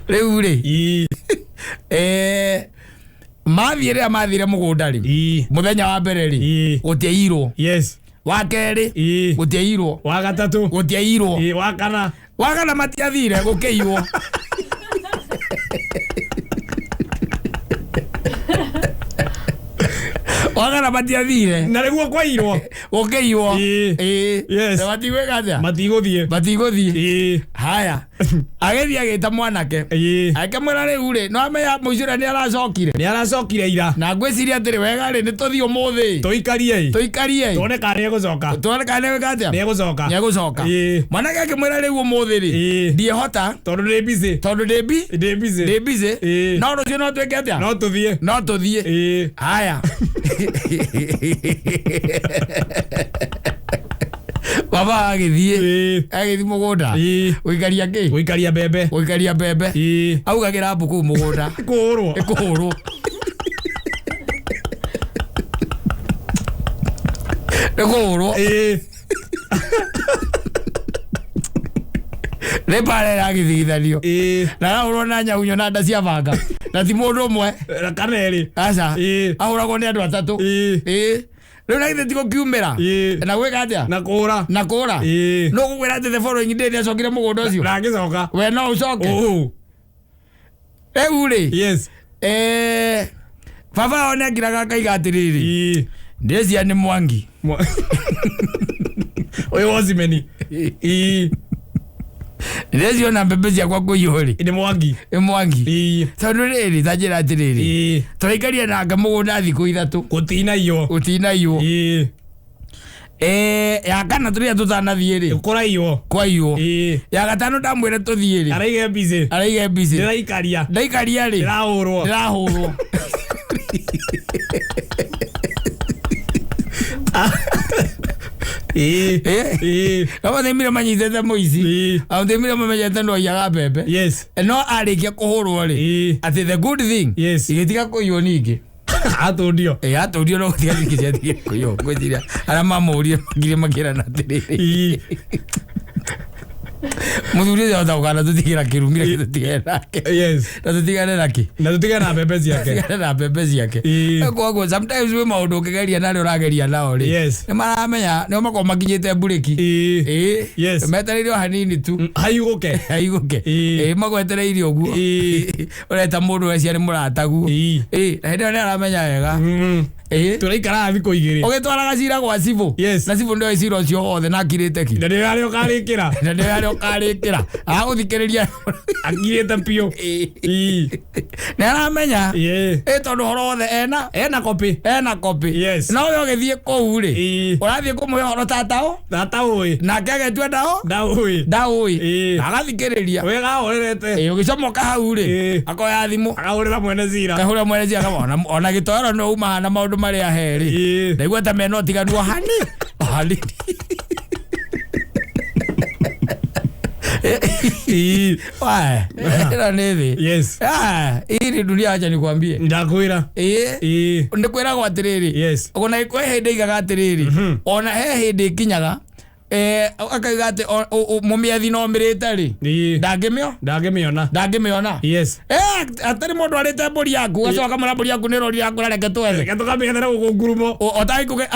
rĩu rĩ. Ĩĩ. Mathiĩ rĩrĩa mathire mũgũnda rĩ, Ĩĩ. mũthenya wa mbere rĩ, Ĩĩ. gũtiairwo. Yes. Wa kerĩ, Ĩĩ. gũtiairwo. Wa gatatũ. Gũtiairwo. Ĩĩ, wa kana. Wa kana matiathire, gũkĩiywo. Wa kana matiathire, Na nĩguo kwairwo. Gũkĩiywo. Ĩĩ. Ĩĩ. Yes. Na matigwĩka atĩa? Matigũthiĩ. Matigũthiĩ. Ĩĩ. Haya, agĩthiĩ agĩta mwanake, Ĩĩ. akĩmwĩra rĩu rĩ, no amenya mũici ũrĩa nĩ aracokire. Nĩ aracokire ira. Na ngwĩciria atĩrĩ wega rĩ, nĩ tũthiĩ ũmũthĩ Tũikarie. Tũikarie. Tuone kana nĩ egũcoka. Tuone kana nĩegwĩka atĩa. Nĩ egũcoka. Nĩ egũcoka. Ĩĩ. Mwanake akĩmwĩra rĩu ũmũthĩ rĩ, Ĩĩ. ndiĩhota Tondũ ndĩ busy. Tondũ ndĩ bi Ndĩ busy. Ndĩ busy. Ĩĩ. No rũciũ no twĩke atĩa? No tũthiĩ. No tũthiĩ. Ĩĩ. Haya, baba agĩthiĩ. Ĩĩ. Agĩthiĩ mũgũnda Ĩĩ. gũikaria kĩ? Gũikaria mbembe. Gũikaria mbembe. Ĩĩ. Augagĩra mbu kũu mũgũnda. Kũhũrwo. Ĩkũhũrwo, nĩ kũhũrwo. Ĩĩ. Nĩ mbara ĩragĩthigithanio. Ĩĩ. Na arahũrwo na nyaunyo na nda cia banga, na ti mũndũ ũmwe. Na kana erĩ. Aca. Ĩĩ. Ahũragwo nĩ andũ atatũ. Ĩĩ. Ĩĩ, rĩu na githĩ ti gũkiumĩra Ĩĩ. na gwĩka atĩa? Na kũra. Na kũra. Ĩĩ. No gũkwĩra atĩ the following day nĩ acokire mũgũnda ũcio. Na agĩcoka. We no ũcoke? Ũũ. Rĩu rĩ, Yes. Baba wao nĩ akiraga akaiga atĩrĩrĩ, Ĩĩ. ndĩcia nĩ Mwangi. Ũyũ wocimeni. Ĩĩ. Ndĩciona mbembe ciakwa kũiywo rĩ, Nĩ Mwangi. Nĩ Mwangi. Ĩĩ. Tondũ rĩrĩ, ta njĩra atĩrĩrĩ, Ĩĩ. tũraikaria nake mũgũnda thikũ 3. Gũtinaiywo. Gũtinaiywo. Ĩĩ. Ya kana tũrĩa tũtanathiĩ rĩ, Kũraiywo. Kwaiywo. Ĩĩ. Ya gatano ndamwĩre tũthiĩ rĩ, Araige busy. Araige busy. Ndĩraikaria. Ndaikaria rĩ, Ndĩrahũrwo. Ndĩrahũrwo. Ĩĩ. Eh? Ĩĩ. Amathimire manyitĩte mũici. Ĩĩ. Amathimire mamenyete ndwaiyaga mbembe. Yes. No arĩkia kũhũrwo rĩ, Ĩĩ. atĩ the good thing, Yes. igĩtiga kũiywo ningĩ. Atũndio. Ĩ, atũrio no gũtiga ningĩ ciatigire kũiywo. Ngwĩciria arĩa mamũrire makire makĩrana atĩrĩrĩ, Ĩĩ. Mũthuri ũcio ahota gũkana tũtigĩra kĩrumire kĩ tũtigane nake. Yes. Na tũtigane nakĩ? Na tũtigane na mbembe ciake. Tũtigane na mbembe ciake. Ĩĩ. Koguo sometimes wĩ maũndũ ũkĩgeria na arĩa ũrageria nao rĩ, Yes. nĩ maramenya nĩo makoragwo makinyĩte mburĩki. Ĩĩ. Ĩĩ. Yes. Metereire o hanini tu. Haigũke. Haigũke. Ĩĩ. Ĩĩ, magwetereire ũguo. Ĩĩ. Ũreta mũndũ wecia nĩ mũrataguo. Ĩĩ. Ĩĩ, na hĩndĩ ĩyo nĩ aramenya wega. Ĩĩ. Tũraikaraga thikũ 2. Ũgĩtwaraga cira gwa cibũ. Yes. Na cibũ nĩoĩ cira ũcio wothe na akirĩte ki. Na nĩwe arĩa ũkarĩkĩra. Na nĩwe arĩa ũkarĩkĩra agũthikĩrĩria. Akirĩte biũ. Ĩĩ. Nĩ aramenya. Ĩĩ. Ĩ, tondũ ũhoro wothe ena Ena copy. Ena copy. Yes. No we ũgĩthiĩ kũu rĩ, Ĩĩ. ũrathiĩ kũmũhe ũhoro tatao. Tata ũĩ. Nake agetua ndao. Ndaũĩ. Ndaũĩ. Ĩĩ. Na agathikĩrĩria. Wega ahorerete. Ĩ, ũgĩcomoka hau rĩ, Ĩĩ. akoya thimũ, Akahũrĩra mwene cira. kahũra mwene cia ona gĩtoero no umaga na maũndũ marĩa herĩ. Ĩĩ. Ndaigua ta mena ũtiganu o hani o hanini. Ĩĩ. Wae, ĩno nĩ thĩ. Yes. Ah, hii ni dunia, acha nikwambie. Ndakwĩra. Ĩĩ. Ĩĩ. Nĩ kwĩragwo atĩrĩrĩ, Yes. ona kwĩ hĩndĩ igaga atĩrĩrĩ, ona he hĩndĩ ĩkinyaga. Akauga atĩ mũmĩethi no mĩrĩte rĩ, ndangĩmĩo Ndangĩmĩona. Ndangĩmĩona. Atarĩ mũndũ arĩte mbũri yaku, gacoka kamwĩra mbũri yaku nĩ rori yaku, reke twethe. Reke tũkamĩethere gũkũ ngurumo.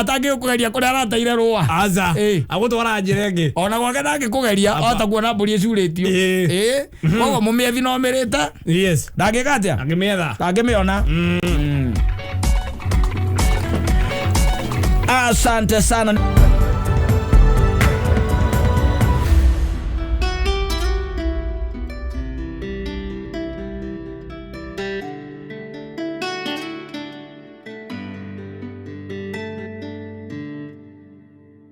Atangĩkũgeria kũrĩa arateire rũa. Aca. Agũtwara njĩra ĩngĩ. Ona gwake ndangĩkũgeria ota kuona mbũri ĩcurĩtio. Koguo mũmĩethi no mĩrĩte ndangĩka atĩa? Ndangĩmĩetha. Ndangĩmĩona. Asante sana.